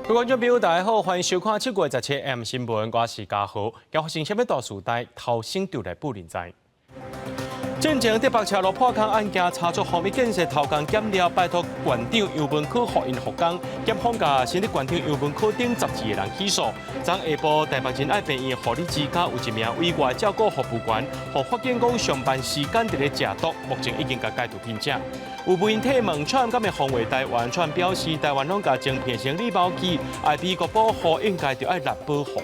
各位觀眾朋友，大家好，歡迎收看7月17 M 新聞，我是嘉豪。今發生啥物大事代，頭先就來報您知。進前竹北車路破空案件查出豐益建設偷工減料，拜託縣長楊文科予𪜶復工，檢方共新竹縣長楊文科等12個人起訴。昨下晡台北仁愛病院護理之家有一名委外照顧服務員，予發現講上班時間佇咧食毒，目前已經共解除聘請。有媒體問川普敢會防衛台灣，川普表示台灣攏共晶片生理包去，愛美國保護應該著愛納保護費。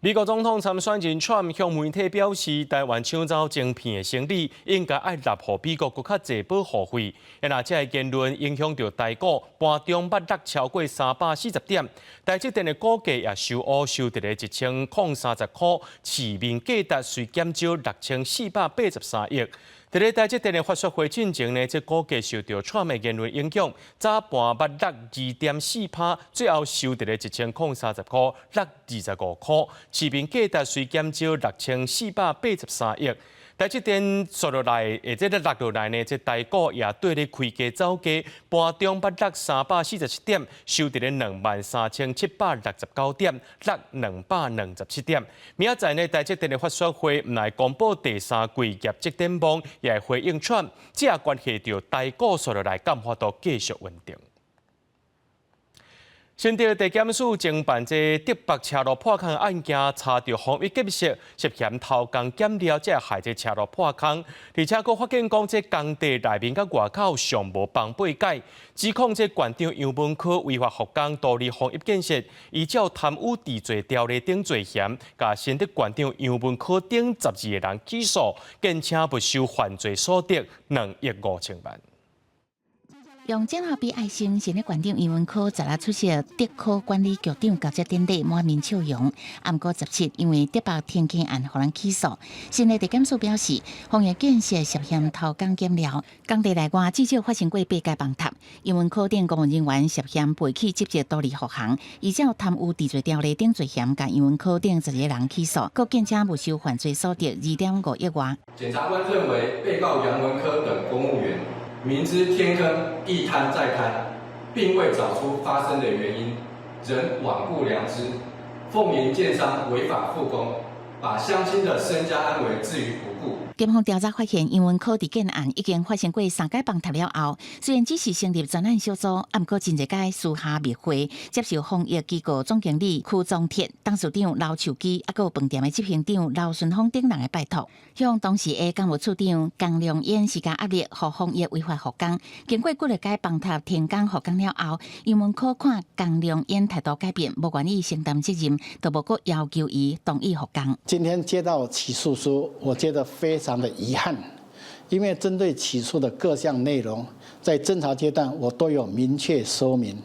美國總統參選人川普向媒體表示，台灣搶走晶片的生理，應該愛納予美國閣較濟保護費。若這个言論影響著台股，盤中捌落超過340點。台積電的股價也收烏收佇咧1030塊，市面價值隨減少6483億。佇咧台積電的法說會進前呢，這股價受著川普的言論影響，早盤捌落2.4%，最後收佇咧1030塊，落25塊，市面價值隨減少6483億。台積電跌落來，或者咧落落來呢，這台股也綴咧開低走低，盤中捌落347點，收佇咧23,769點，落227點。明仔載呢，台積電的法說會毋來公布第三季業績展望，也會回應川普，這也關係著台股紲落來敢有法度繼續穩定。新竹地檢署偵辦這竹北車路破空案件，查著豐益建設涉嫌偷工減料，才會害這車路破空。而且閣發現講，這工地內面佮外口上無幫背蓋，指控這縣長楊文科違法復工，圖利豐益建設，依照貪污治罪條例等罪嫌，共新竹縣長楊文科等12個人起訴，檢請沒收犯罪所得2億5千萬。用剪後比愛心，新竹縣長楊文科十六出席竹科管理局長交接典禮，滿面笑容。毋過17因為竹北天坑案予人起訴，新竹地檢署表示，豐益建設涉嫌偷工減料，工地內外至少發生過八屆崩塌。楊文科等公務人員涉嫌背棄職責圖利復航，依照貪污治罪條例等罪嫌，共楊文科等12個人起訴，閣檢請沒收犯罪所得2.5億外。檢察官認為，被告楊文科等公務員明知天坑一坍再坍，並未找出發生的原因，仍罔顧良知，奉迎建商違法復工，把鄉親的身家安危置於不顧。檢方調查發現，楊文科佇建案已經發生過三擺崩塌了後，雖然只是成立專案小組，毋過真濟擺私下密會，接受豐益機構總經理區宗鐵、董事長劉樹基，抑閣有飯店的執行長劉順峰等人的拜託，向當時的工務處長江良燕施加壓力，予豐益違法復工。經過幾落擺崩塌停工復工了後，楊文科看江良燕態度改變，無願意承擔責任，就無閣要求伊同意復工。今天接到起訴書，我覺得非常的遺憾，因為針對起訴的各項內容，在偵查階段我都有明確說明，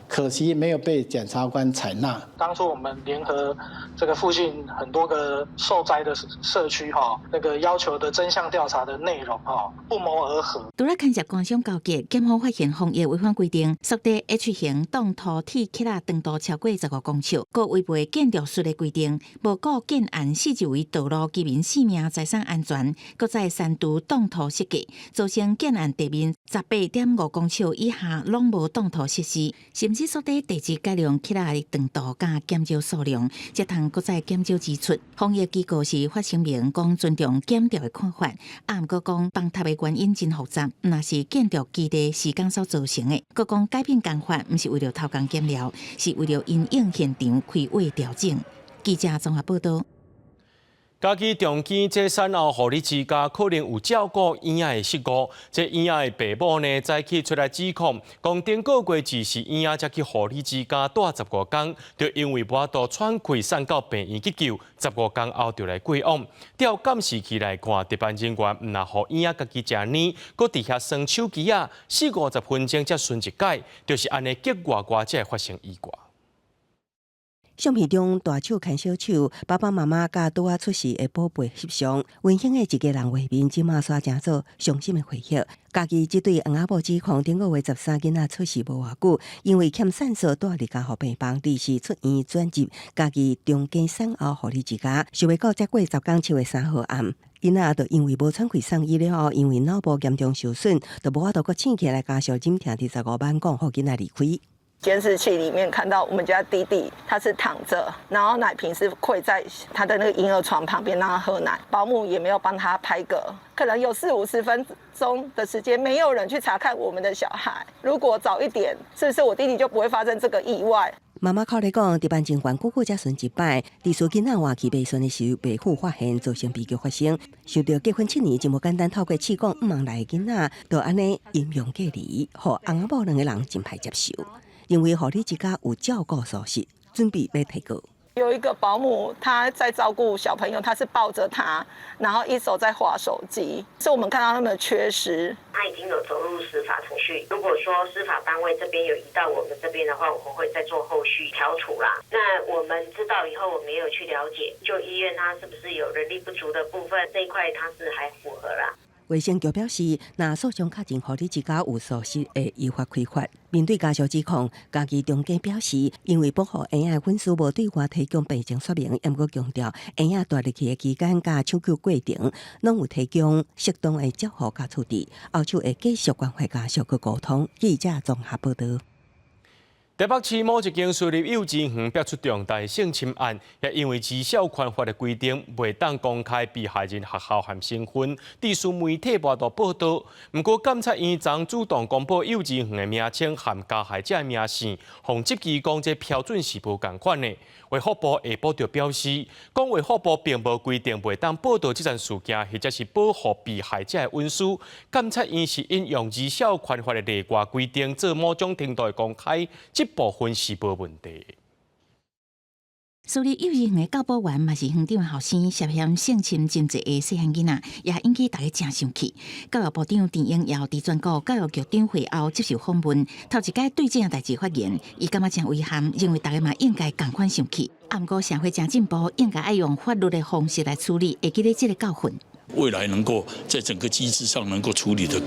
可惜沒有被檢察官採納。當初我們聯合這個附近很多個受災的社區，哈，那個要求的真相調查的內容，哈，不謀而合。除了牽涉官商勾結，檢方發現豐益違反規定，縮短 H 型擋土鐵起來長度超過15公尺，閣違背建築術的規定，無顧建案四周圍道路居民性命財產安全，閣再刪除擋土設計，造成建案地面18.5公尺以下攏無擋土設施，甚至縮短地質改良起來的長度佮減少數量，這通閣再減少支出。豐益機構是發聲明講尊重檢調的看法，啊，毋過講崩塌的原因真複雜，若是建築基地時工所造成的。閣講改變工法，毋是為著偷工減料，是為著因應現場規劃調整。記者綜合報道。家己長墘這產後護理之家可能有照顧嬰仔的失誤，這嬰仔的爸母呢，早起出來指控，講頂個月只是嬰仔才去護理之家蹛15工，就因為無法度喘氣送到病院急救，十五工後就來過往。調監視器來看，值班人員毋若予嬰仔家己食奶，閣佇遐耍手機仔，四五十分鐘才巡一擺，就是按呢激外外才會發生意外。相片中，大手牽小手，爸爸媽媽佮拄仔出世的寶貝翕相，溫馨的一家人畫面，這馬煞成做傷心的回憶。家己這對翁仔某指控，頂個月13囡仔出世無偌久，因為欠酸素蹛佇加護病房，臨時出院轉入家己長庚產後護理之家，想袂到才過10工7月3號暗，囡仔就因為無喘氣送醫了後，因為腦部嚴重受損，就無法度閣醒起來。家屬忍痛25萬講，予囡仔離開。監視器裡面看到我們家弟弟，他是躺着，然後奶瓶是跪在他的那個嬰兒床旁邊，讓他喝奶。保姆也沒有幫他拍嗝，可能有四五十分鐘的時間，沒有人去查看我們的小孩。如果早一點，是不是我弟弟就不會發生這個意外？媽媽口裡講，值班警官久久才巡一擺，佇事囡仔活去袂順的時候，袂赴發現，造成悲劇發生。想著結婚7年，真無簡單，透過試講毋茫來的囡仔，就按呢陰陽隔離，予翁仔某兩個人真歹接受，認為護理之家有照顧疏失，準備欲提告。有一個保姆，他在照顧小朋友，他是抱着他，然後一手在滑手機，是我們看到他們的缺失。他已經有走入司法程序，如果說司法單位這邊有移到我們這邊的話，我們會再做後續調處啦。那我們知道以後，我們也有去了解，就醫院他是不是有人力不足的部分，這一塊他是還符合啦。衛生局表示，若訴訟確認護理之家有疏失，會依法開罰。面對家屬指控，嘉義中檢表示，因為保護嬰仔隱私，無對外提供病情說明，毋過強調嬰仔帶入去的期間佮搶救過程，攏有提供適當的照護佮處置，後續會繼續關懷家屬去溝通。記者綜合報道。台北市某一間私立幼稚園爆出重大性侵案，也因為兒少權法的規定，袂當公開被害人學校和身份，致使媒體無度報道。毋過監察院昨主動公布幼稚園的名稱和加害者的名姓，予質疑講這標準是無仝款的。衛福部下晡就表示，講衛福部並無規定袂當報道這件事件，或者是保護被害者的隱私。監察院是引用兒少權法的例外規定，做某種程度的公開，這部分是無問題。私立幼兒園的教保員嘛是園長的後生，涉嫌性侵真濟个細漢囡仔，也引起大家誠生氣。教育部長陳英耀佇全國教育局長會後接受訪問，頭一擺對這件代誌發言，伊感覺真遺憾，認為大家嘛應該仝款生氣。啊，毋過社會誠進步，應該愛用法律的方式來處理，會記得這個教訓。未來能夠在整個機制上能夠處理得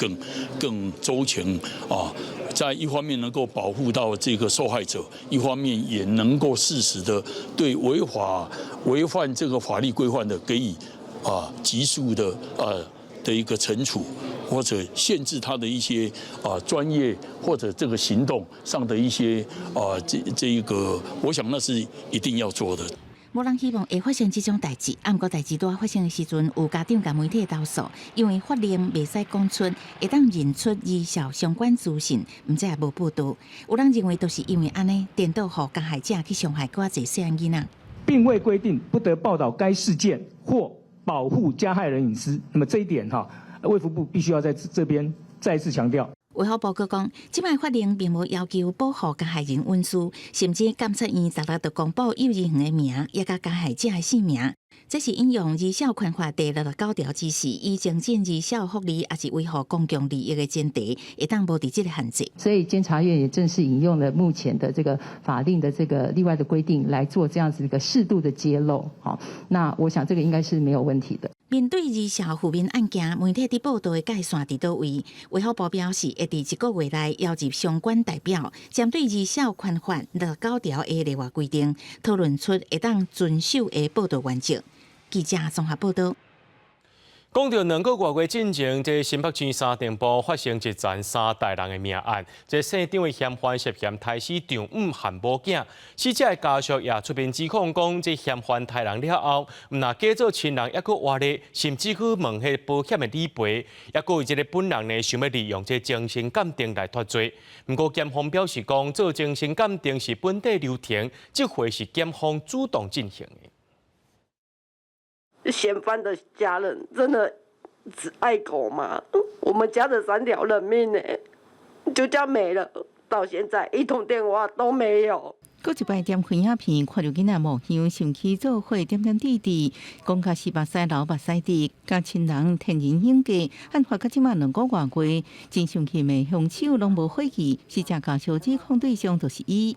更周全啊，在一方面能夠保護到這個受害者，一方面也能夠適時的對違法違反這個法律規範的給予急速的一個懲處，或者限制他的一些專業或者這個行動上的一些這一個，我想那是一定要做的。無人希望會發生這種代誌，啊，毋過代誌拄仔發生的時陣，有家長共媒體投訴，因為法令袂使講出，會當認出兒少相關資訊，毋知也無報道。有人認為，都是因為按呢，顛倒予加害者去傷害閣較濟細漢囡仔。並未規定不得報道該事件或保護加害人隱私。那麼這一點哈，衛福部必須要在這邊再次強調。衛福部閣講，這擺法令並無要求保護加害人隱私，甚至監察院昨日就公布幼兒園的名，也佮加害者的姓名。這是引用兒少權法第69條指示，以增進兒少福利，抑是維護公共利益的前提，會當無佇這个限制。所以監察院也正式引用了目前的這個法令的這個例外的規定來做這樣子一個適度的揭露。好，那我想這個應該是沒有問題的。面對兒少負面案件，媒體佇報道的界線佇佗位？衛福部表示，會佇一個月內邀集相關代表，針對兒少權法69條的例外規定，討論出會當遵守的報道原則。記者綜合報道。講著2個外月進前，這新北市三重埔發生一欉三代人的命案，這姓張的嫌犯涉嫌刣死丈母和某囝，死者的家屬也出面指控講，這嫌犯刣人了後，毋但假做親人，猶閣活咧，甚至去問彼個保險的理賠，猶閣有這个本人呢，想欲利用這精神鑑定來脫罪。毋過檢方表示講，做精神鑑定是本底流程，這回是檢方主動進行的。嫌犯的家人真的只愛狗嗎？我們家的三條人命呢，就這樣沒了，到現在一通電話都沒有。閣一擺點開影片，看著囡仔模樣，想起做伙點點滴滴，講甲是目屎流目屎滴，佮親人天人永隔，案發到這馬2個外月，真生氣的兇手攏無悔意，死者家屬指控對象就是伊。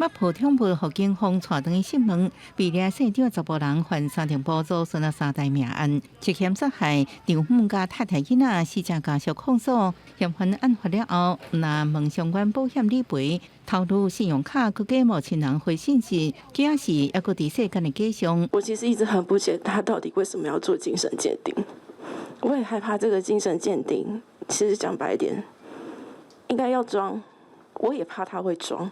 北埔中部予警方帶轉去訊問，被掠姓張查埔人犯三重埔祖孫仔三代命案，涉嫌殺害丈夫佮太太囡仔死者家屬控訴，嫌犯案發了後，毋但問相關保險理賠、偷錄信用卡、閣假冒親人回信息，驚是猶閣佇世間的假象。我其實一直很不解，他到底為什麼要做精神鑑定？我也害怕這個精神鑑定。其實講白一點，應該要裝，我也怕他會裝。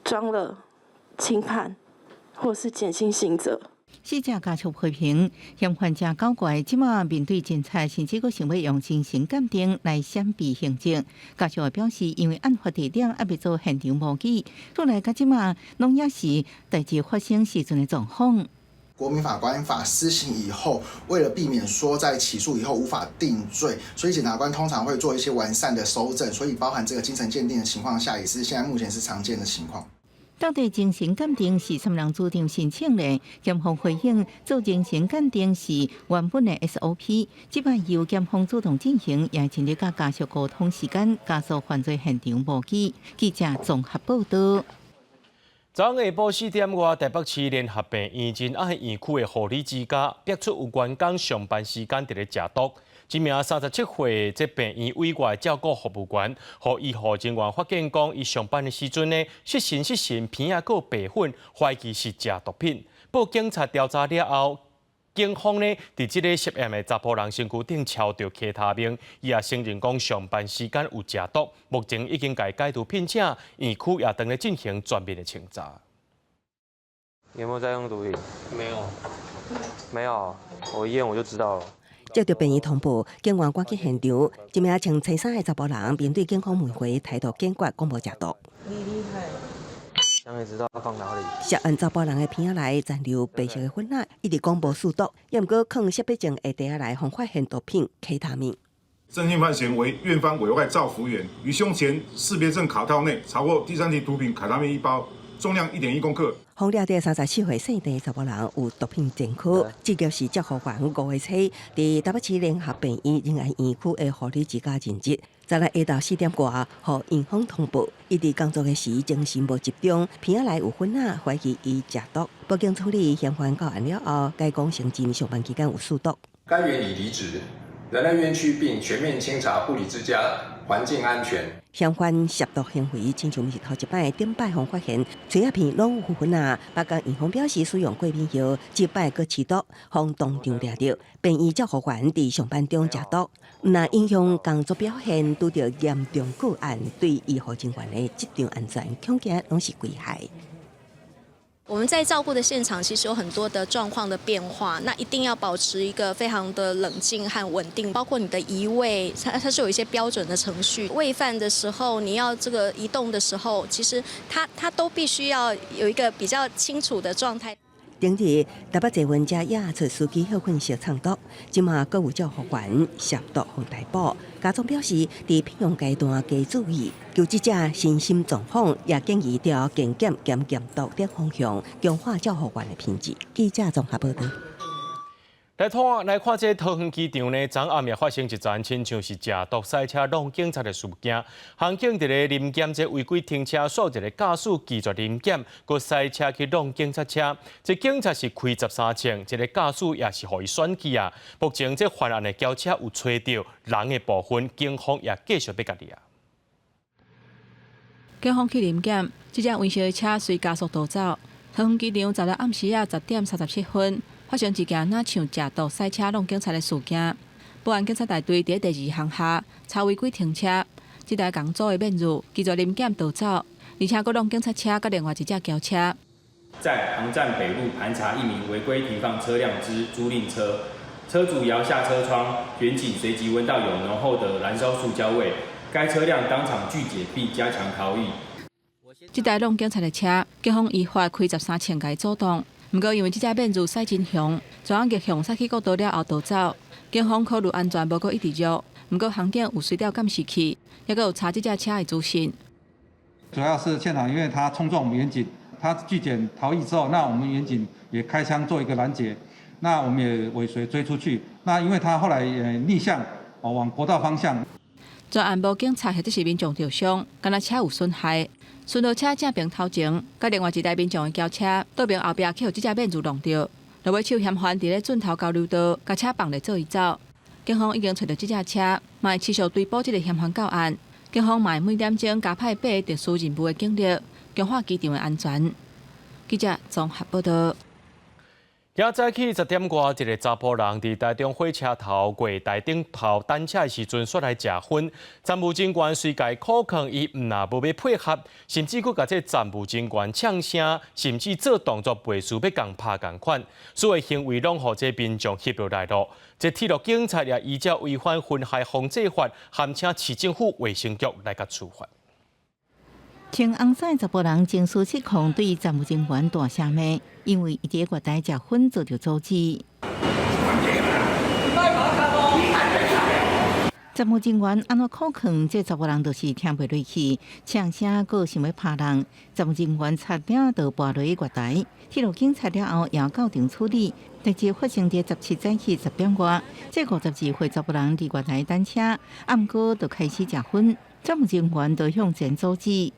裝了輕判，或是減輕刑責。死者家屬批評嫌犯誠狡怪，這馬面對偵查，甚至閣想欲用精神鑑定來閃避刑責。家屬也表示，因為案發地點猶未做現場模擬，出來到這馬攏猶是代誌發生時陣的狀況。國民法官法施行以後，為了避免說在起訴以後無法定罪，所以檢察官通常會做一些完善的搜證，所以包含這個精神鑑定的情況下，也是現在目前是常見的情況。到底精神鑑定是啥物人主張申請呢？檢方回應，做精神鑑定是原本的 SOP，這擺由檢方主動進行，也盡力佮家屬溝通時間，加速犯罪現場模擬。記者綜合報道。昨昏下晡4點外，台北市聯合病院仁愛院區的護理之家，爆出有員工上班時間佇咧食毒。這名37歲這病院委外照顧服務員，予醫護人員發現講，伊上班的時陣呢，失神失神，鼻仔閣有白粉，懷疑是食毒品。報警察調查了後，警方呢，佇這个涉案的查埔人身軀頂抄著 K 他命，伊也承認講上班時間有食毒，目前已經共解除聘請，院區也正咧進行全面的清查。有沒有在用毒品？沒有，沒有，我一驗我就知道了。接著病院通報，警員趕去現場，一名穿青衫的查埔人面對警方問話，態度堅決，講無食毒。你厲害。想也知道放哪裡。涉案查埔人的鼻仔內殘留白色的粉仔，一直講無吸毒，猶毋過囥識別證下袋仔內，予發現毒品 K 他命。偵訊範嫌為院方委外照服員，於胸前識別證卡套內查獲第三級毒品凱他命一包，重量1.1公克。予掠著34歲姓鄭查埔人有毒品前科，職業是照護員5月初，佇台北市聯合病院仁愛院區的護理之家任職。昨日下晝4點外，予院方通報，伊佇工作的時精神無集中，鼻仔內有粉仔，懷疑伊食毒。報警處理嫌犯到案了後，該講承認上班期間有吸毒。該員已離職，仁愛院區並全面清查護理之家環境安全。嫌犯涉毒行為親像毋是頭一擺，頂擺予發現，喙仔鼻攏有粉仔。北港院方表示使用過敏藥，這擺閣試毒，予當場掠著。病院照護員佇上班中食毒，毋但影響工作表現，拄著嚴重個案，對醫護人員的職場安全，恐驚攏是危害。我們在照顧的現場，其實有很多的狀況的變化，那一定要保持一個非常的冷靜和穩定，包括你的移位，它是有一些標準的程序。餵飯的時候，你要這個移動的時候，其實它都必須要有一個比較清楚的狀態。頂日台北捷運遮驗出司機歇睏時藏毒，這馬閣有照護員涉毒予逮捕。家長表示，佇聘用階段加注意，求職者身心狀況，也建議朝健檢兼驗毒等方向，強化照護員的品質。記者綜合報道。來看來看，這桃園機場呢，昨暗也發生一樁親像是食毒賽車挵警察的事件。刑警佇咧臨檢這違規停車，煞一個駕駛拒絕臨檢，閣賽車去挵警察車。這警察是開13寸，這个駕駛也是予伊選去啊。目前這犯案的轎車有揣著人的部分，警方也繼續欲共掠。警方去臨檢，這隻黃色的車隨加速逃走。桃園機場昨日暗時仔10點37分，發生一件若像食毒賽車挵警察的事件。保安警察大隊佇第二航廈查違規停車，這台共組的免入拒絕臨檢逃走，而且閣挵警察車佮另外一隻轎車。在航站北路盤查一名違規停放車輛之租賃車，車主搖下車窗，員警隨即聞到有濃厚的燃燒塑膠味，該車輛當場拒檢並加強逃逸。這台挵警察的車，警方依法開13寸共伊阻擋。毋過因為這隻免入駛真兇，全逆向駛去國道了後逃走。警方考慮安全，無閣一直繞。毋過刑警有隨調監視器，猶閣有查這隻車的資訊。主要是現場，因為他衝撞我們員警，他拒檢逃逸之後，那我們員警也開槍做一個攔截，那我們也尾隨追出去。那因為他後來也逆向往國道方向。全案無警察或者是民眾著傷，干焦車有損害。巡邏車正爿頭前，佮另外一台民眾的轎車倒爿後壁去予這隻面具挵著。落尾手嫌犯佇咧盡頭交流道，共車放咧做伊走。警方已經揣著這隻車，嘛會持續追捕這个嫌犯到案。警方嘛會每點鐘加派八个特殊任務的警力，強化機場的安全。記者綜合報導。今早起10點外，一个查埔人佇台中火車頭月台頂頭等車的時陣，煞來食薰。站務人員隨共伊苦勸，伊毋但無欲配合，甚至閣共這站務人員嗆聲，甚至做動作袂輸欲共拍仝款，所有行為攏予這民眾翕落來囉。這鐵路警察也依照違反薰害防制法，函請市政府衛生局來共處罰。穿紅衫查埔人情緒失控，對站務人員大聲罵，因為伊佇月台食薰遭著阻止。站務人員按怎苦勸，這查埔人就是聽袂落去，嗆聲閣想欲拍人。站務人員差點就跋落月台，鐵路警察了後也到場處理。代誌發生佇17早起10點外，這52歲查埔人佇月台等車，啊毋過就開始食薰，站務人員就向前阻止。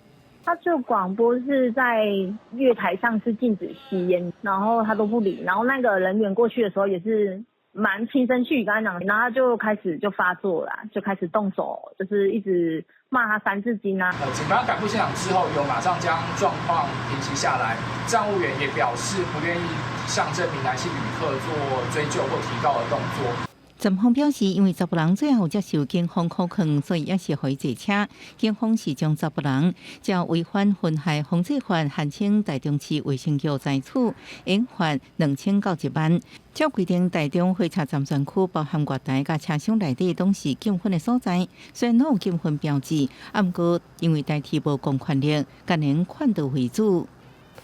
他就廣播是在月台上是禁止吸菸，然後他都不理，然後那個人員過去的時候也是蠻輕聲細語跟他講，然後他就開始就發作了，就開始動手，就是一直罵他三字經啊。警方趕赴現場之後，有馬上將狀況平息下來，站務員也表示不願意向這名男性旅客做追究或提告的動作。站方表示，因為查埔人最後接受警方苦勸，所以猶是予伊坐車。警方是將查埔人照違反薰害防制法，函請台中市衛生局裁處，應罰2000到1萬。照規定，台中火車站全區包含月台佮車廂內底，攏是禁薰的所在。雖然攏有禁薰標誌，啊，毋過因為台鐵無公權力，干焦勸導為主。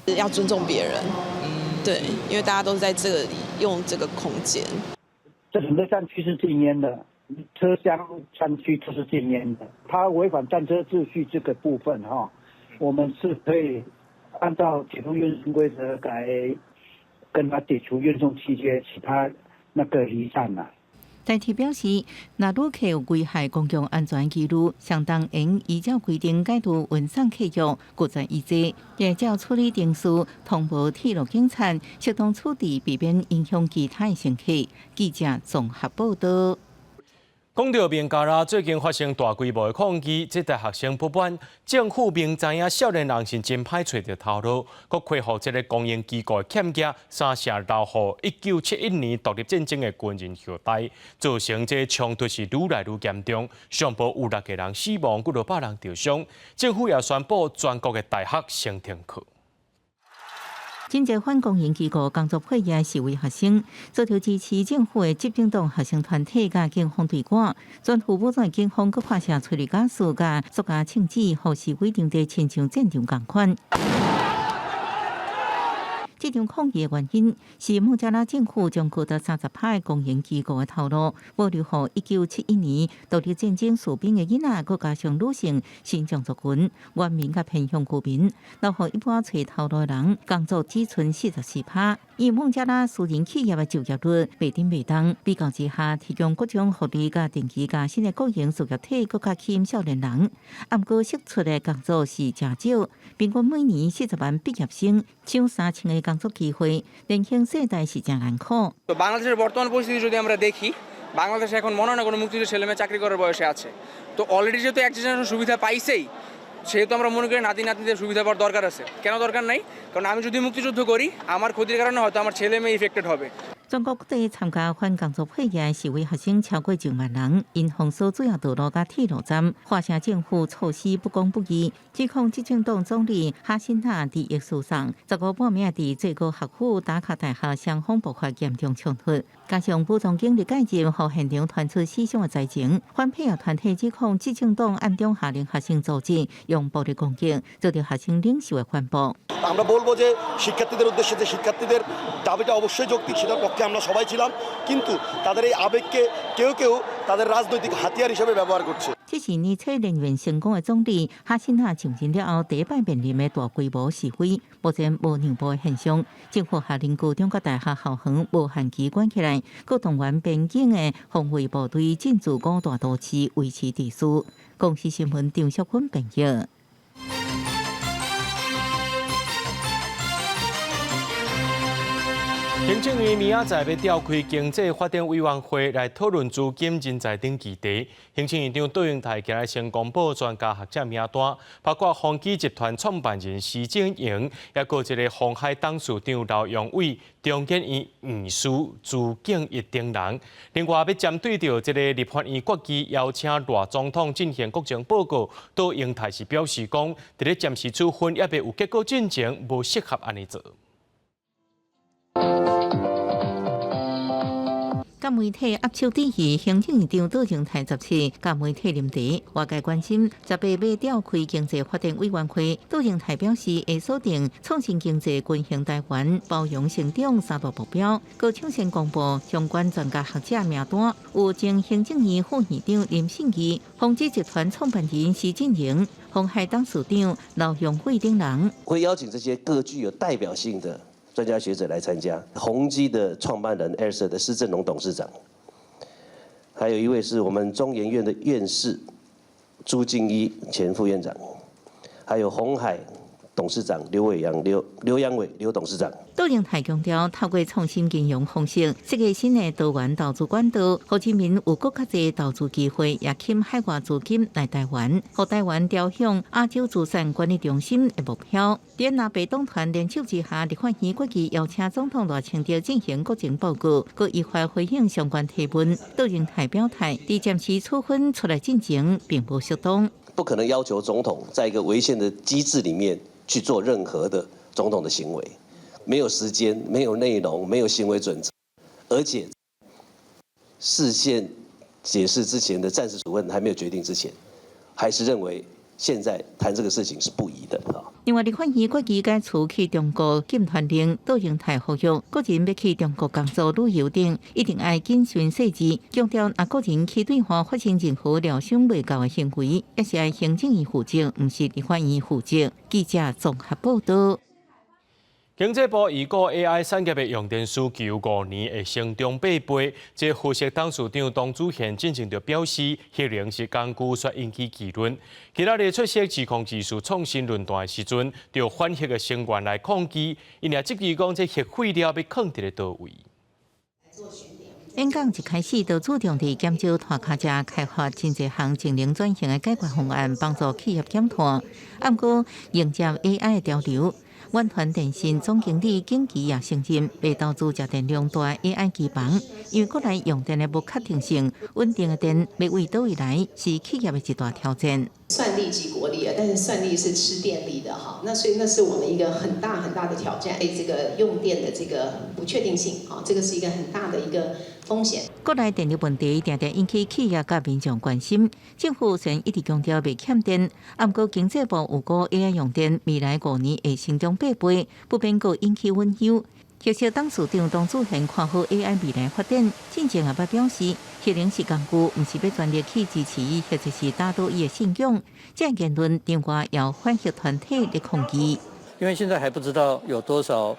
要尊重別人，對，因為大家都在這裡用這個空間。這整個站區是禁菸的，車廂站區都是禁菸的。他違反站車秩序這個部分，哈，我們是可以按照鐵路運送規則來跟他解除運送契約，請他那個離站啦。台鐵表示，若旅客有危害公共安全記錄，相當應依照規定解除運送契約，拒絕伊坐，會照處理程序通報鐵路警察，適當處置，避免影響其他的乘客。記者綜合報導。講著孟加拉最近發生大規模的抗議，這大學生不滿，政府明知影少年人是真歹揣著頭路，閣恢復這个公營機構的欠額，三聲留予1971年獨立戰爭的軍人後代，造成這衝突是愈來愈嚴重，上報有六个人死亡，幾落百人著傷。政府也宣布全國的大學先停課。真濟反公營機構工作配合示威學生，遭著支持政府的執政黨學生團體佮警方對決，全副武裝的警方閣發射催淚ガス佮塑膠槍子，予示威場地親像戰場仝款。這場抗議的原因是孟加拉政府將高達30%的公營機構的頭路保留予1971年獨立戰爭士兵的囡仔，閣加上女性、新疆族群、原民佮偏鄉居民，留予一般揣頭路的人工作只賰44%。以孟加拉私人企業的就業率袂振袂動，比較之下，提供各種福利佮定期加薪的國營事業體閣較吸引少年人。啊，毋過釋出的工作是誠少，平均每年40萬畢業生搶3000個工作機會，年輕世代是誠艱苦。তো বাংলাদেশের বর্তমান পরিস্থিতি যদি আমরা দেখি বাংলাদেশে এখন মনে হয় না কোনো মুক্তিযুদ্ধের ছেলে মেয়ে চাকরি করার বয়সে আছে। তো অলরেডি যেহেতু এক জেনারেশন সুবিধা পাইছেই সেহেতু আমরা মনে করি নাতি নাতনিদের সুবিধা পাওয়ার দরকার আছে। কেন দরকার নাই? কারণ আমি যদি মুক্তিযুদ্ধ করি আমার ক্ষতির কারণে হয়তো আমার ছেলে মেয়ে ইফেক্টেড হবে。全國各地參加反工作配額示威學生超過1萬人，𪜶封鎖主要道路佮鐵路站，喝聲政府措施不公不義，指控執政黨總理哈辛納佇抑事上，15半暝佇最高學府達卡大學雙方爆發嚴重衝突，加上武裝警力介入，予現場傳出死傷的災情。反配額團體指控執政黨暗中下令學生組織用暴力攻擊，遭著學生領袖的反駁。আমরা বলবো যে শিক্ষার্থীদের উদ্দেশ্যে যে শিক্ষার্থীদের দাবিটা অবশ্যই যৌক্তিক সেটার পক্ষে আমরা সবাই ছিলাম, কিন্তু তাদের এই আবেগকে কেউ কেউ তাদের রাজনৈতিক হাতিয়ার হিসেবে ব্যবহার করছে। 這是擬取連任成功的總理哈辛納就任了後第一擺面臨的大規模示威，目前無讓步的現象。政府下令高中佮大學校園無限期關起來，閣動員邊境的防衛部隊進駐五大都市維持秩序。公視新聞張淑芬編譯。行政院明仔載欲召開經濟發展委員會來討論資金人才等議題。行政院長卓榮泰今日先公布專家學者名單，包括宏基集團創辦人施正榮，抑閣一個鴻海董事長劉揚偉、中研院院士朱敬一等人。另外，欲針對著這个立法院決議邀請賴總統進行國情報告，卓榮泰是表示講，佇咧暫時處分猶未有結果進前，無適合按呢做。佮媒體握手致意，行政院長卓榮泰17佮媒體啉茶，外界關心18欲召開經濟發展委員會，卓榮泰表示會鎖定創新經濟、均衡台灣、包容成長三大目標，閣搶先公布相關專家學者名單，有前行政院副院長林信義、宏基集團創辦人施正榮、鴻海董事長劉揚偉等人。會邀請這些各具有代表性的專家學者來參加，宏基的創辦人艾爾的施振榮董事長，還有一位是我們中研院的院士朱敬一前副院長，還有鴻海董事長劉偉陽劉劉陽偉劉董事長。卓榮泰強調，透過創新金融方式，設計新的多元投資管道，予市民有閣較濟投資機會，也吸引海外資金來台灣，予台灣朝向亞洲資產管理中心的目標。佇藍白黨團聯手之下，立法院決議邀請總統賴清德進行國情報告，閣依法回應相關提問。卓榮泰表態，佇暫時處分出來進前，並無適當。不可能要求總統在一個違憲的機制裡面去做任何的總統的行為。沒有時間，沒有內容，沒有行為準則，而且釋憲解釋之前的暫時處分還沒有決定之前，還是認為現在談這個事情是不宜的啊。另外，立法院決議解除去中國禁團令，卓榮泰呼籲個人欲去中國工作、旅遊等，一定愛謹慎細緻，強調若個人去對岸發生任何料想袂到的行為，也是愛行政院負責，毋是立法院負責。記者綜合報道。經濟部預估 AI 產業的用電需求5年會成長8倍。這核碩董事長董子賢進前就表示，核能是工具，煞引起議論。今仔日出席時空技術創新論壇的時陣，就反核的聲援來抗議，𪜶也質疑講這核廢料欲囥佇咧佗位。演講一開始就注重佇減少拖跤車開發真濟項淨零轉型的解決方案，幫助企業減碳。毋過迎接 AI 的潮流。遠傳電信總經理景琦也承認，欲投資食電量大 AI 機房，因為國內用電的不確定性，穩定的電欲為佗位來，是企業的一大挑戰。算力即國力啊，但是算力是吃電力的哈，那所以那是我們一個很大很大的挑戰。這個用電的這個不確定性啊，這個是一個很大的一個風險。國內電力問題定定引起企業佮民眾關心，政府雖然一直強調袂欠電，毋過經濟部預估 AI 用電未來5年會成長8倍，不免閣引起隱憂。核碩董事長董子賢看好 AI 未來發展，進前也捌表示，核能是工具，毋是欲全力去支持伊，或者是打倒伊的信仰。這樣言論，另外有反核團體咧抗議。因為現在還不知道有多少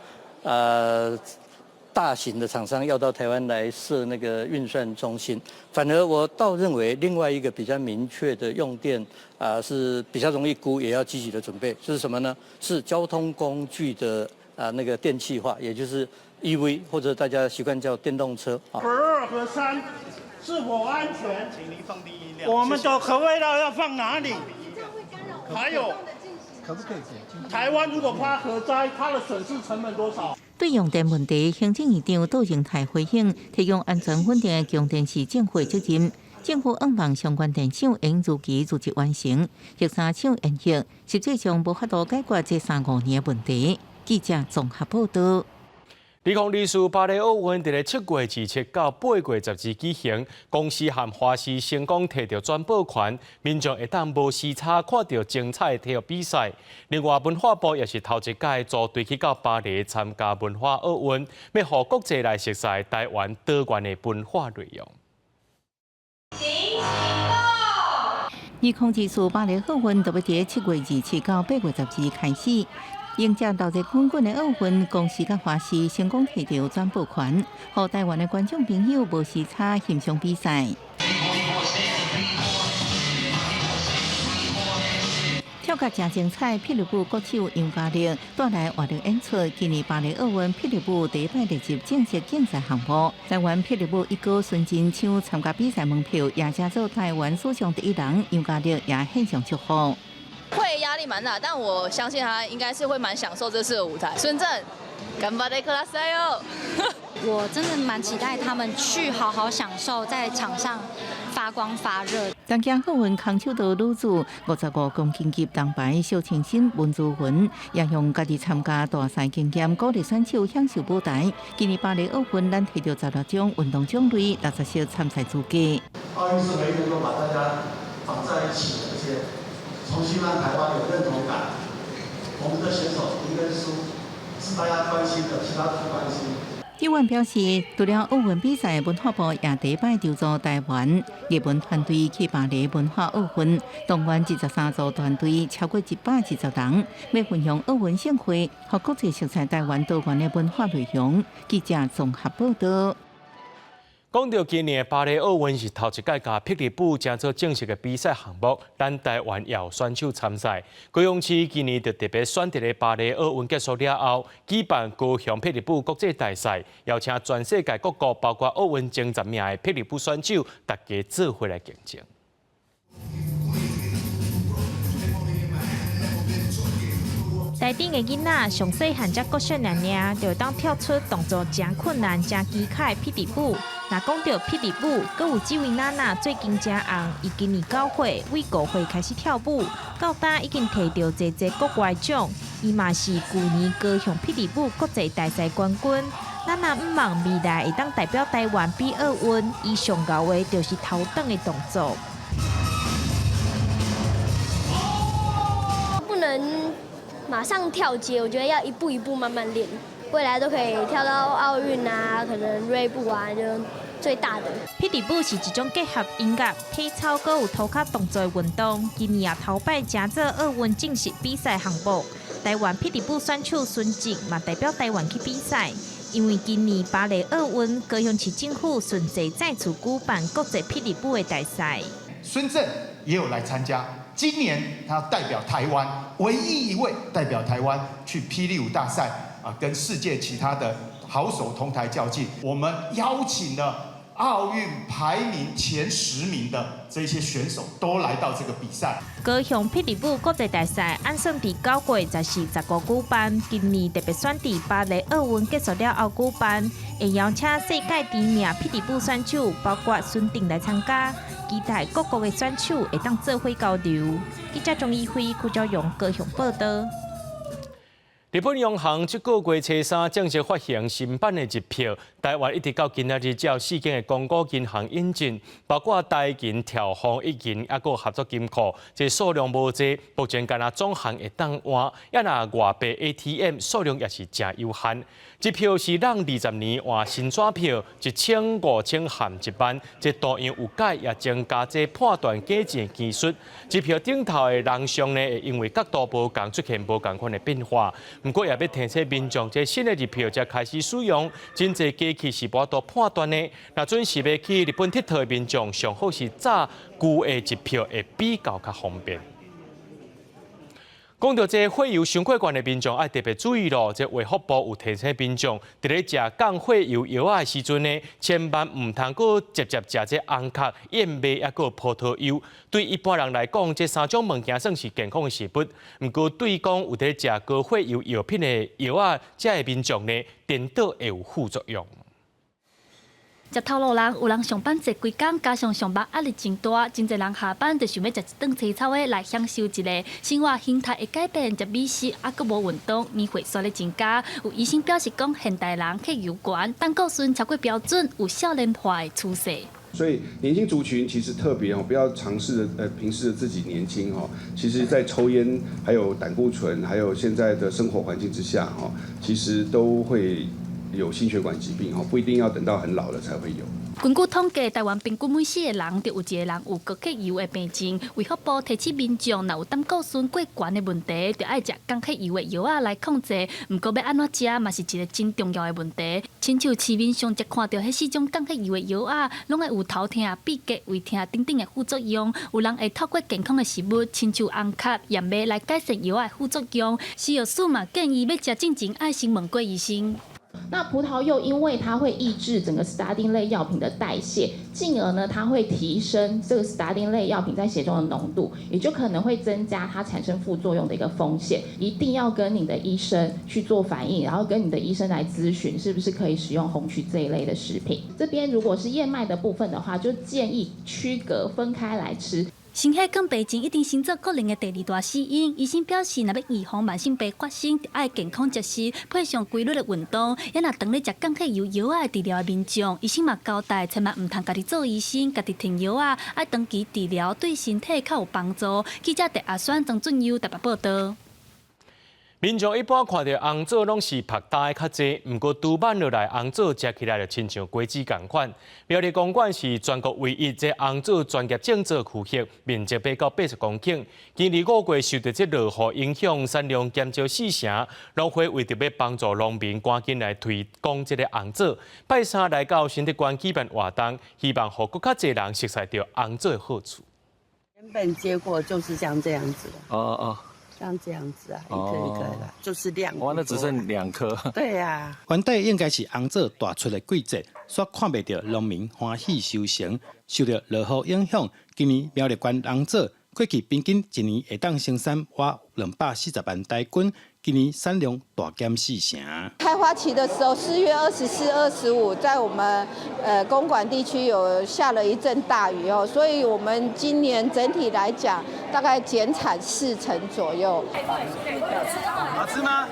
大型的廠商要到台灣來設那個運算中心，反而我倒認為另外一個比較明確的用電是比較容易估，也要積極的準備，是什麼呢？是交通工具的那個電氣化，也就是 EV 或者大家習慣叫電動車。核2核3是否安全？請您放低音量。我們的核廢料要放哪裡？還有，可不可以？台灣如果發核災，它的損失成本多少？對用電問題，行政院長卓榮泰回應，提供安全穩定的供電是政府的責任。政府向望相關電廠應如期如質完成，核三廠延役，實際上無法度解決這3-5年的問題。記者綜合報道。2024巴黎奧運佇咧7月27到8月12舉行，公視和華視成功提著轉播權，民眾會當無時差看著精彩的體育比賽。另外，文化部也是頭一屆組隊去到巴黎參加文化奧運，欲予國際來熟似台灣多元的文化內容。2024巴黎奧運就欲佇7月27到8月12開始。迎接鬧熱滾滾的奧運，公視佮華視成功提著轉播權，予台灣的觀眾朋友無時差欣賞比賽。跳甲誠精彩，霹靂舞國手楊家力帶來活力演出。今年巴黎奧運霹靂舞第一擺列入正式競賽項目。台灣霹靂舞一哥孫振搶參加比賽門票，也成做台灣史上第一人。楊家力也獻上祝福。會壓力蠻大，但我相信他應該是會蠻享受這次的舞台。孫正，頑張ってください哦！我真的蠻期待他們去好好享受在場上發光發熱。東京奧運空手道女子55公斤級銅牌邵清新、文珠雲也用家己參加大賽經驗，鼓勵選手享受舞台。今年巴黎奧運，咱提著16種運動種類、60席參賽資格。奧運是唯一能夠把大家綁在一起的，而且重新讓台灣有認同感。我們的選手贏跟輸是大家關心的，其他都不關心。議員表示，除了奧運比賽，文化部也第一擺籌組台灣藝文團隊去巴黎文化奧運，動員23組團隊，超過120人，欲分享奧運盛會，予國際熟似台灣多元的文化內容。記者綜合報道。講到今年的巴黎奧運是頭一屆共霹靂舞成做正式的比賽項目，咱台灣也有選手參賽。高雄市今年就特別選佇咧巴黎奧運結束了後，舉辦高雄霹靂舞國際大賽，邀請全世界各國，包括奧運前10名的霹靂舞選手，大家做伙來競爭。台頂的囡仔上細漢才國小爾爾，就會當跳出動作誠困難、誠奇巧的霹靂舞。若講著霹靂舞，閣有這位娜娜最近誠紅，伊今年9歲，為5歲開始跳舞，到今已經提著濟濟國外獎。伊嘛是舊年高雄霹靂舞國際大賽冠軍。娜娜毋望未來會當代表台灣比奧運，伊上𠢕的就是頭轉的動作。不能馬上跳階，我覺得要一步一步慢慢練，未來都可以跳到奧運啊，可能銳步啊，就最大的。霹靂舞是一種結合音樂、體操、閣有塗跤動作的運動，今年也頭擺成做奧運正式比賽項目。台灣霹靂舞選手孫靜嘛代表台灣去比賽，因為今年巴黎奧運，高雄市政府順勢再次舉辦國際霹靂舞的大賽。孫正也有來參加。今年他代表台灣，唯一一位代表台灣去霹靂舞大賽啊，跟世界其他的好手同台較勁。我們邀請了奧運排名前10名的這些選手都來到這個比賽。高雄霹靂舞國際大賽按算佇9月14、15舉辦，今年特別選佇巴黎奧運結束了後舉辦，會邀請世界知名霹靂舞選手，包括孫定來參加。期待各國的選手會當做伙交流。記者鍾怡輝、柯昭榮高雄報道。日本央行這個月初三正式發行新版的日票，台灣一直到今仔日才有4間的公股銀行引進，包括台銀、兆豐、一銀，猶閣合作金庫，這數量無濟，目前干焦總行會當換，抑若外幣 ATM 數量也是誠有限。日票是讓20年換新紙票，1000、5000和1萬，這圖樣有改，也增加這判斷假錢的技術。日票頂頭的人像呢，會因為角度無仝出現無仝款的變化。毋過也欲提醒民眾，這新的日票才開始使用，真濟機器是無法度判斷的。若準時欲去日本𨑨迌的民眾，上好是紮舊的日票會比較較方便。講著這血油傷過懸的民眾愛特別注意咯。這衛福部有提醒民眾，佇咧食降血油藥仔的時陣呢，千萬毋通閣直接食這紅殼、燕麥猶閣葡萄柚。對一般人來講，這三種物件算是健康的食物。毋過對講有佇咧食高血油藥品的藥仔，這的民眾呢，顛倒會有副作用。食頭路人有人上班坐規工，加上上班壓力真大，真濟人下班就想欲食一頓清炒的來享受一下。生活形態會改變，食美食猶閣無運動，年歲煞咧增加。有醫生表示講，現代人血油懸，膽固醇超過標準，有少年化的趨勢。所以年輕族群其實特別哦，不要嘗試著平視著自己年輕哦。其實，在抽菸、還有膽固醇、還有現在的生活環境之下哦，其實都會有心血管疾病哦，不一定要等到很老了才會有。根據統計，台灣平均每四個人就有一個人有高血油的病症。衛福部提醒民眾，若有膽固醇過懸的問題，就愛食降血油的藥仔來控制。毋過欲按怎食嘛是一個真重要的問題。親像市面上才看著彼四種降血油的藥仔，攏會有頭痛、秘結、胃疼等等的副作用。有人會透過健康的食物，親像紅殼、鹽麥來改善藥仔的副作用。食藥署嘛建議，欲食進前愛先問過醫生。那葡萄柚因為它會抑制整個斯他汀類藥品的代謝，進而呢，它會提升這個斯他汀類藥品在血中的濃度，也就可能會增加它產生副作用的一個風險。一定要跟你的醫生去做反映，然後跟你的醫生來諮詢，是不是可以使用紅曲這一類的食品。這邊如果是燕麥的部分的話，就建議區隔分開來吃。心血管病症已經成做國人的第二大死因。醫生表示，若欲預防慢性病發生，愛健康食食，配上規律的運動。也若當咧食降血油藥仔治療的民眾，醫生嘛交代，千萬毋通家己做醫生，家己停藥仔，愛長期治療，對身體較有幫助。記者鄭阿選、曾俊佑台北報導。民眾一般看著紅棗攏是曝焦的較濟，毋過櫥挽落來紅棗食起來就親像果子仝款。苗栗公館是全國唯一這紅棗專業種植區域，面積欲到80公頃。今年5月受著這落雨影響，產量減少四成。農會為著欲幫助農民，趕緊來推廣這个紅棗。拜三來到新德關舉辦活動，希望予閣較濟人熟悉著紅棗的好處。原本結果就是像這樣子。哦哦。像這樣子啊，一顆一顆的，就是兩。哇，那只剩兩顆。對呀。原底應該是紅棗大出的季節，煞看袂著農民歡喜收成，受著落雨影響，今年苗栗縣紅棗過去平均一年會當生產倚240萬台斤，今年產量大減四成。開花期的時候，4月24、25，在我們公館地區有下了一陣大雨哦，所以我們今年整體來講，大概減產4成左右。好吃嗎？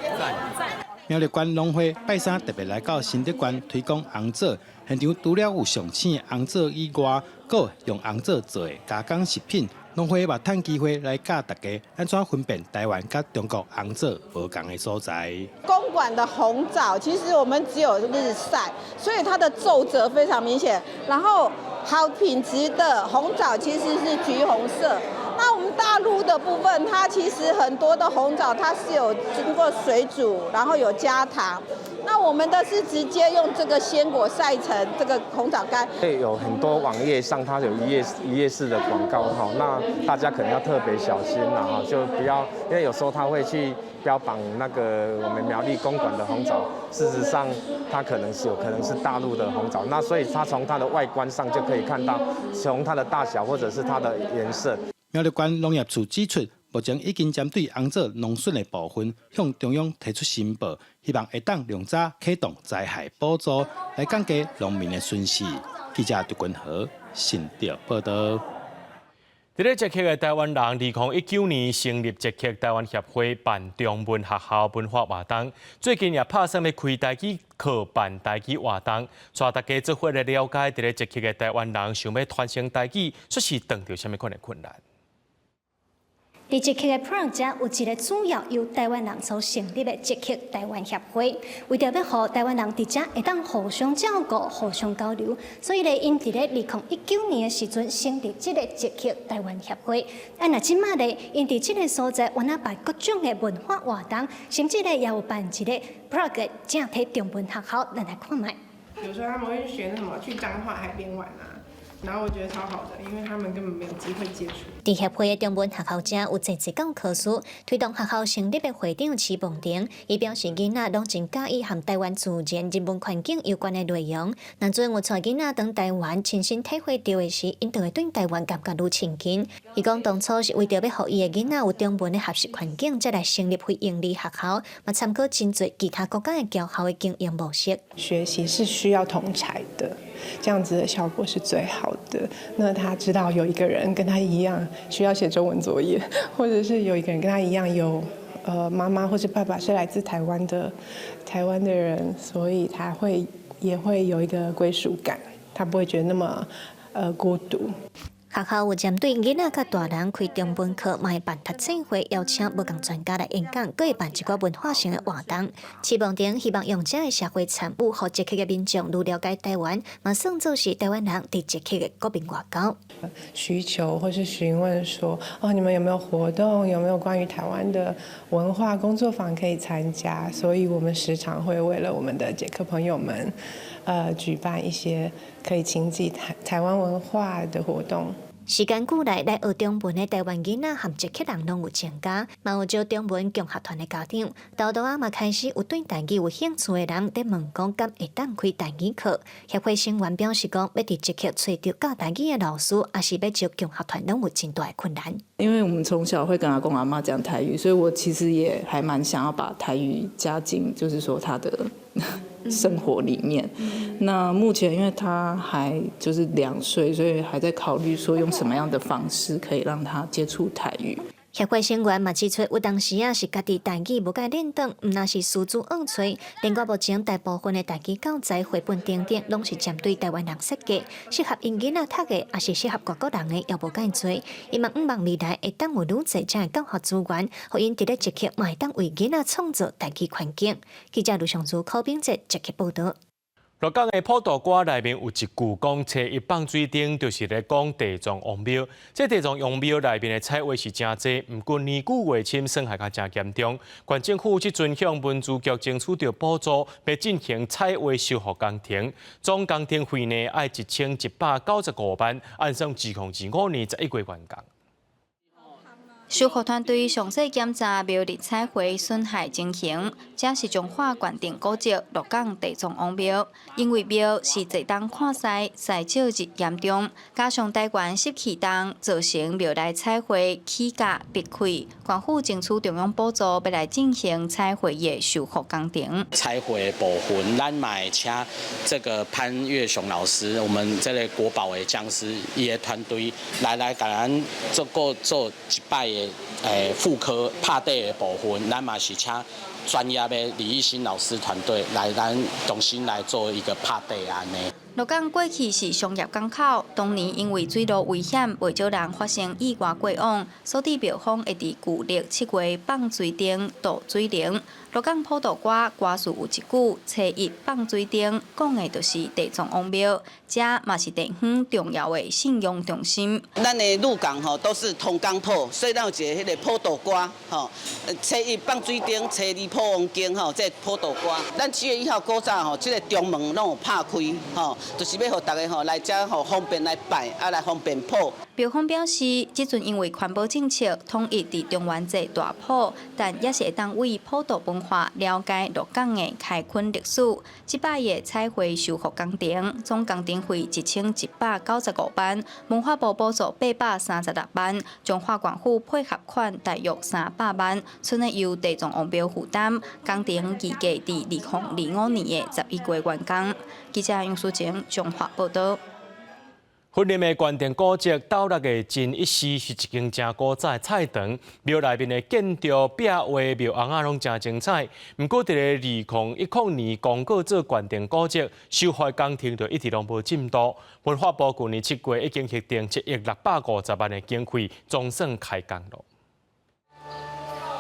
苗栗縣農會拜三特別來到新德縣推廣紅棗，現場除了有上青的紅棗以外，閣有用紅棗做的加工食品。農會嘛趁機會來教大家按怎分辨台灣佮中國紅棗無仝的所在。公館的紅棗其實我們只有日曬，所以它的皺褶非常明顯。然後好品質的紅棗其實是橘紅色。那我們大陸的部分，它其實很多的紅棗它是有經過水煮，然後有加糖。那我們的是直接用這個鮮果曬成這個紅棗乾。對，有很多網頁上它有一頁式的廣告哈，那大家可能要特別小心啦哈，就不要，因為有時候他會去標榜那個我們苗栗公館的紅棗，事實上它可能是有可能是大陸的紅棗，那所以它從它的外觀上就可以看到，從它的大小或者是它的顏色。苗栗縣農業處指出，目前已經針對紅棗農損的部分，向中央提出申報，希望會當量早啟動災害補助，來降低農民的損失。記者杜君和新竹報導。佇咧捷克的台灣人，2019年成立捷克台灣協會，辦中文學校文化活動。最近也拍算欲開台語課，辦台語活動，帶大家做伙來了解佇咧捷克的台灣人想欲傳承台語，煞是碰著啥物款的困難。佇捷克的普朗遮有一个主要由台灣人所成立的捷克台灣協會，為著欲予台灣人佇遮會當互相照顧、互相交流，所以咧，𪜶佇咧2019年的時陣成立這个捷克台灣協會。啊，若這馬咧，𪜶佇這个所在，原來辦各種的文化活動，甚至咧也有辦一个 Prague 正體中文學校，咱來看覓。比如說他們會去學什麼，去彰化海邊玩啊。然後我覺得超好的，因為他們根本沒有機會接觸。佇協會的中文學校遮有濟濟教科書，推動學校成立的會長徐夢婷，伊表示囡仔攏真佮意和台灣自然人文環境有關的內容。若陣有帶囡仔轉台灣，親身體會著的時，𪜶就會對台灣感覺愈親近。伊講當初是為著欲予伊的囡仔有中文的學習環境，才來成立非營利學校，嘛參考真濟其他國家的僑校的經營模式。學習是需要同儕的。這樣子的效果是最好的。那他知道有一個人跟他一樣需要寫中文作業，或者是有一個人跟他一樣有，媽媽或者爸爸是來自台灣的人，所以他會也會有一個歸屬感，他不會覺得那麼孤獨。學校有針對囡仔佮大人開中文課，嘛會辦讀冊會，邀請無仝專家來演講，閣會辦一寡文化性的活動。徐夢婷希望用這个社會參與，予捷克的民眾愈了解台灣，嘛算做是台灣人佇捷克的國民外交。需求或是詢問說，哦，你們有沒有活動？有沒有關於台灣的文化工作坊可以參加？所以我們時常會為了我們的捷克朋友們，舉辦一些可以親近台灣文化的活動。時間久來，來學中文的台灣囡仔和捷克人攏有增加，嘛有招中文共學團的家長，沓沓仔嘛開始有對台語有興趣的人佇問講，敢會當開台語課？協會成員表示講，欲佇捷克揣著教台語的老師，抑是欲招共學團，攏有真大的困難。因為我們從小會跟阿公阿嬤講台語，所以我其實也還蠻想要把台語加進，就是說他的生活裡面。那目前因為他還就是2歲，所以還在考慮說用什麼樣的方式可以讓他接觸台語。協會成員嘛指出，有當時啊是家己台語無共練轉，毋但是師資僫揣，另外目前大部分的台語教材、繪本等等，攏是針對台灣人設計，適合𪜶囡仔讀的，抑是適合外國人的，也無介濟。伊嘛向望未來會當有愈濟這的教學資源，予𪜶佇咧捷克嘛會當為囡仔創造台語環境。記者盧尚如、柯炳哲捷克報導。鹿港的普渡歌內面有一句講，初一放水燈，就是咧講地藏王廟。這地藏王廟內面的彩畫是誠濟，毋過年久月深，損害較誠嚴重。縣政府這陣向文資局爭取著補助，欲進行彩畫修復工程。總工程費呢，愛1195萬，按算2025年11月完工。修復團隊詳細檢查廟內彩繪損害情形，這是彰化縣定古蹟鹿港地藏王廟。因為廟是濟冬旱災，災少日嚴重，加上台灣濕氣重，造成廟內彩繪起角癟開。縣府爭取中央補助，欲來進行彩繪的修復工程。彩繪的部分，咱嘛會請這個潘月雄老師，我們這個國寶的匠師，伊的團隊來共咱做過做一擺的。復刻拍底的部分，咱嘛是請專業的李義興老師團隊來咱重新來做一個拍底按呢。鹿港過去是商業港口，當年因為水路危險，袂少人發生意外過往，所以廟方會佇舊曆7月放水燈渡水靈。鹿港普渡歌歌詞有一句“初一放水燈”，講的就是地藏王廟，這嘛是地方重要的信仰中心。咱的鹿港吼都是通江埔，所以咱有一个彼个普渡歌吼，初一放水燈，初二普王經吼，這普渡歌。咱7月1號古早吼，這个中門攏有拍開吼，就是欲予大家吼來遮吼方便來拜，啊來方便普。廟方表示，這陣因為環保政策統一佇中元節大普，但也是會當為普渡文化了解鹿港的開墾歷史。這擺的彩繪修復工程，總工程費1195萬，文化部補助836萬，彰化縣府配合款大約300萬，賰的由地藏王廟負擔。工程預計佇2025年的11月完工。記者楊淑晴彰化報導。雲林的縣定古蹟斗六的真一寺是一間誠古早的菜場，廟內面的建築、壁畫、廟尪仔攏誠精彩。毋過，佇咧2010年公告做縣定古蹟，修復工程就一直攏無進度。文化部去年7月已經核定7億650萬的經費，總算開工了。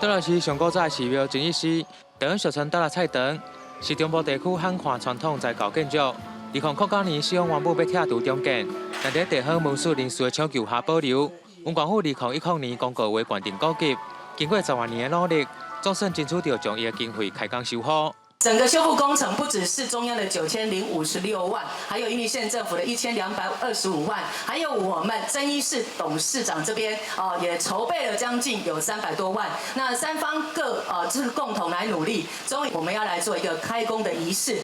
斗六市上古早的寺廟真一寺，台俗稱斗六菜場，是中部地區罕看傳統宗教建築。2009年，四方原本欲拆除重建，但佇地方文史人士的搶救下保留。文管府2010年公告為縣定古蹟，經過10外年的努力，總算爭取著上億的經費開工修復。整個修復工程不只是中央的9056萬，還有雲林縣政府的1225萬，還有我們真一寺董事長這邊哦，也籌備了將近有300多萬。那三方各就是共同來努力，終於我們要來做一個開工的儀式。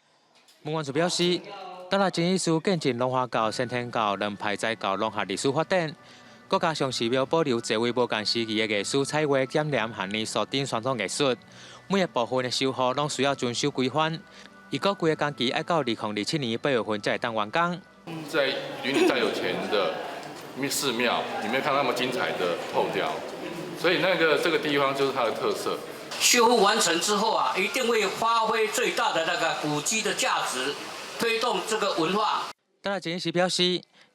文管處表示，斗六真一寺見證龍華教、先天教兩派宗教融合歷史發展，閣加上寺廟保留濟位無仝時期的藝術彩畫、剪黏和泥塑等傳統藝術，每个部分的修復攏需要遵守規範。預估規个工期愛到2027年8月份才會當完工。在雲林再有錢的寺廟，你沒有看到那麼精彩的透雕，所以那個這個地方就是它的特色。修復完成之後啊，一定會發揮最大的那個古蹟的價值，推動這個文化。呾來鄭醫師表示，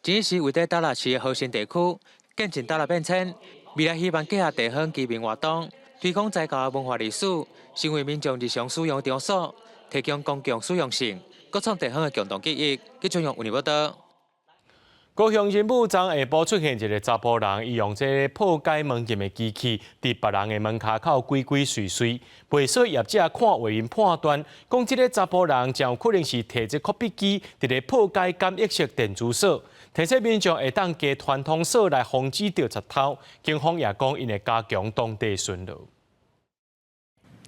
鄭醫師位佇呾來市的核心地區，見證呾來變遷，未來希望結合地方居民活動，推廣佛教的文化歷史，成為民眾日常使用場所，提供公共使用性，閣創地方的共同記憶。記者用報道。高雄仁武昨下晡出現一个查埔人，伊用這个破解門禁的機器，佇別人的門跤口鬼鬼祟祟，袂使業者看畫面判斷，講這个查埔人誠有可能是提這擴筆機，佇咧破解感應式電子鎖，提醒民眾會當加傳統鎖來防止著賊偷。警方也講，𪜶會加強當地巡邏。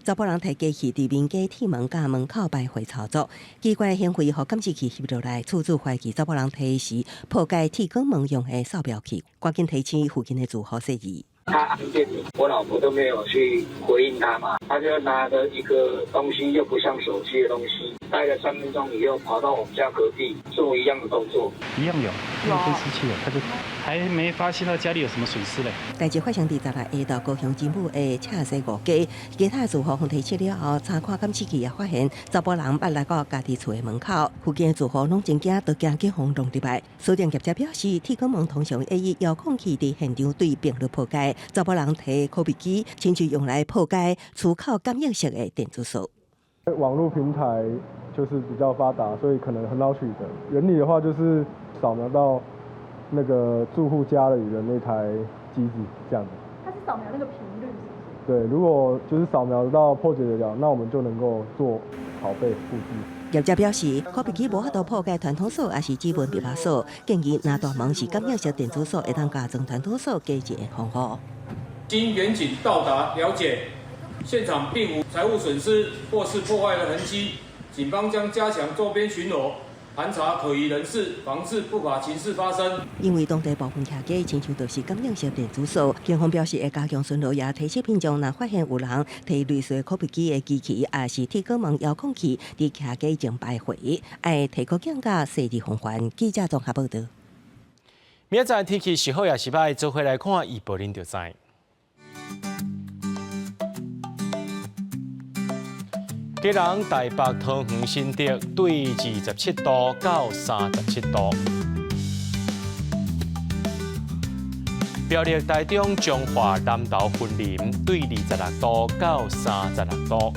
查埔人提機器佇民家鐵門佮門口徘徊操作，奇怪的行為予監視器翕落來，厝主懷疑查埔人提是破解鐵捲門用的掃描器，趕緊提醒附近的住戶注意。他按電鈴，我老婆都沒有去回應他嘛，他就拿着一個東西，又不像手機的東西，待了3分鐘以後，跑到我們家隔壁做一樣的動作。一樣有，有監視器，他就還沒發現到家裡有什麼損失嘞。代誌發生佇十六下晝高雄仁武的赤西五街，其他住戶提醒了後，查看監視器也發現查埔人捌來到家己厝的門口，附近的住戶攏真驚，都驚警方弄入來。鎖定業者表示，鐵捲門通常會以遙控器佇現場對頻率破解。查埔人提擴筆機，親像用來破解出口感應式的電子鎖。網絡平台就是比較發達，所以可能很好取得。原理的話，就是掃描到那個住戶家裡的那台機子，這樣子。它是掃描那個頻率，是不是？對，如果就是掃描到破解得了，那我們就能夠做拷貝複製。業者表示，擴筆機無法度破解傳統鎖，抑是指紋密碼鎖，建議若大門是感應式電子鎖，會當加裝傳統鎖加一個防護。經員警到達了解，現場並無財物損失或是破壞的痕跡，警方將加強周邊巡邏，盤查可疑人士，防止不法情事發生。因為當地部分徛家親像就是感應式電子鎖，警方表示會加強巡邏，也提醒民眾，若發現有人提類似擴筆機的機器，抑是鐵捲門遙控器佇徛家前徘徊，愛提高警覺，細膩防範。記者綜合報導。明仔載天氣是好抑是䆀，做伙來看預報恁就知。基隆、台北、桃園、新竹對27度到37度。苗栗、台中、彰化、南投、雲林對26度到36度。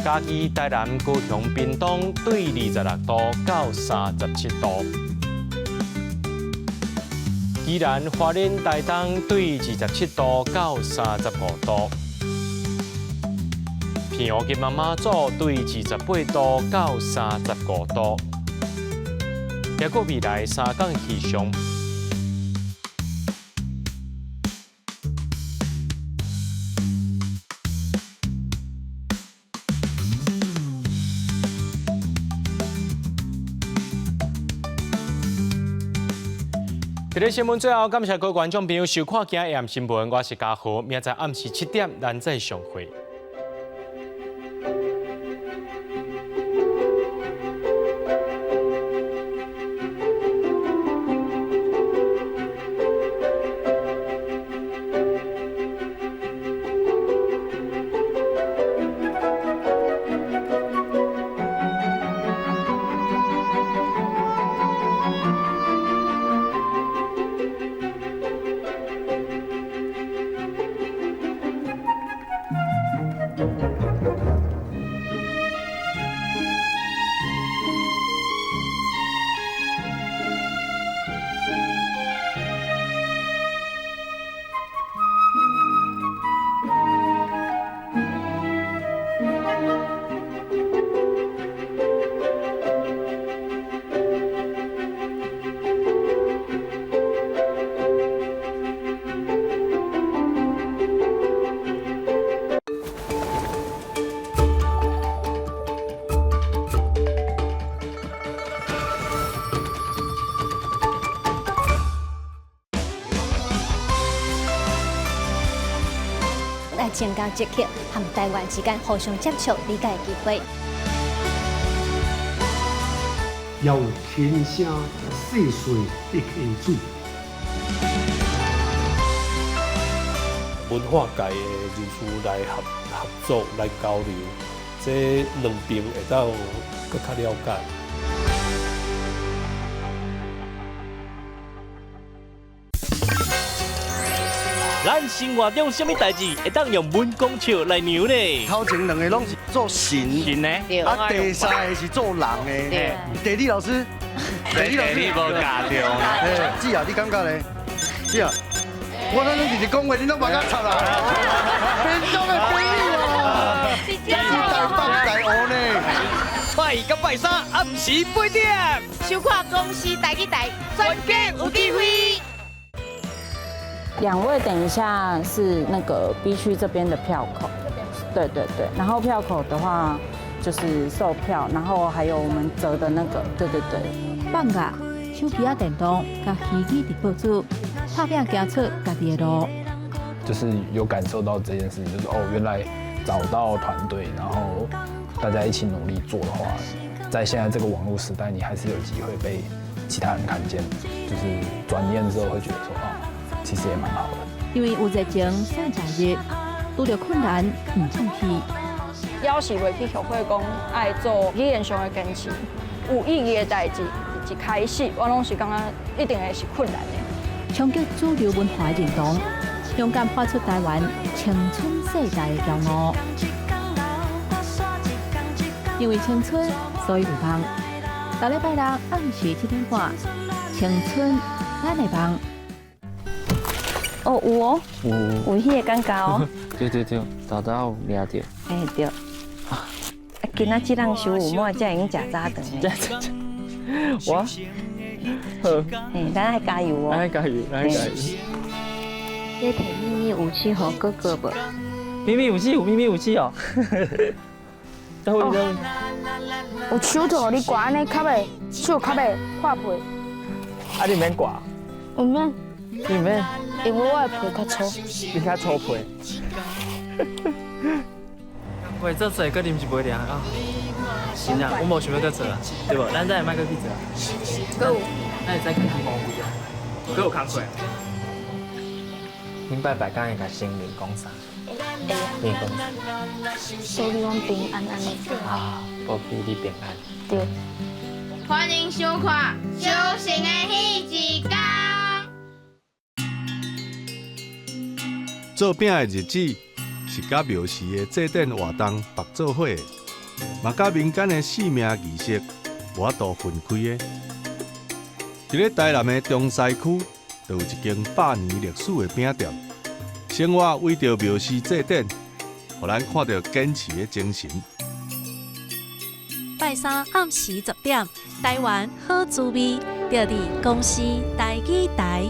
嘉義、台南、高雄、屏東對26度到37度。宜蘭、花蓮、台東對27度到35度。澎湖、金門、馬祖對28度到35度。抑閣未來三工氣象。佇咧新聞最後，感謝各位觀眾朋友收看今日的新聞，我是嘉豪，明仔載暗時7點，咱再相會。來增加捷克和台灣之間互相接觸、理解的機會。也有輕聲細細的溪水。文化界的人士來合作來交流，這兩邊會當閣較了解。咱生活中啥物代誌會當用文公笑來量呢？頭前兩個攏是做神，神呢？啊，第三個是做人的。地理老師，地理老師無教著。姊啊，你感覺咧？姊啊，我咱攏直直講話，你攏無甲插啦。屏東的朋友啊，咱是台北大學呢。拜甲拜三暗時八點，收看公視台語台，全家有機會。兩位等一下是那個 B 區這邊的票口，對對對，然後票口的話就是售票，然後還有我們折的那個，對對對。放假，手機仔電動，佮虛擬直播主，拍拚行出家己的路。就是有感受到這件事情，就是哦，原來找到團隊，然後大家一起努力做的話，在現在這個網絡時代，你還是有機會被其他人看見。就是轉念之後會覺得說，哦，其實也蠻好的。因為有熱情，才會熱，拄著困難毋放棄。猶是袂去後悔講愛做語言上的堅持，有意義的代誌，一開始我攏是感覺一定會是困難的。衝擊主流文化認同，勇敢發出台灣青春世代的驕傲。因為青春，所以有夢。逐禮拜六暗時7點半，青春咱的夢。哦，有哦，有彼个感覺哦。對對對，豆豆有掠著。欸對。啊，今仔這籠收有滿，才會用食早頓的。我好。欸，咱愛加油哦。咱愛加油，咱愛加油。你提秘密武器予哥哥無？秘密武器有秘密武器哦。哦。有手套予你掛，按呢較袂手較袂破皮。啊，你免掛。毋免。你免。因為我的皮較粗。你較粗皮。喂，做做，閣啉一杯爾啊！真正，我無想欲閣做啊，對無？咱再莫閣去做啊。閣有。咱會使去無位啊？閣有工課。恁拜拜，敢會共神明講啥？會。你講。保庇阮平安安的。啊，保庇你平安。對。歡迎收看《小城的彼一工》。做餅的日子是佮廟時的祭典活動縛做伙的，嘛佮民間的四命儀式無法度分開的。佇咧台南的中西區，就有一間百年歷史的餅店，生活為著廟時祭典，予咱看著堅持的精神。拜三暗時10點，台灣好滋味，就佇公視台語台。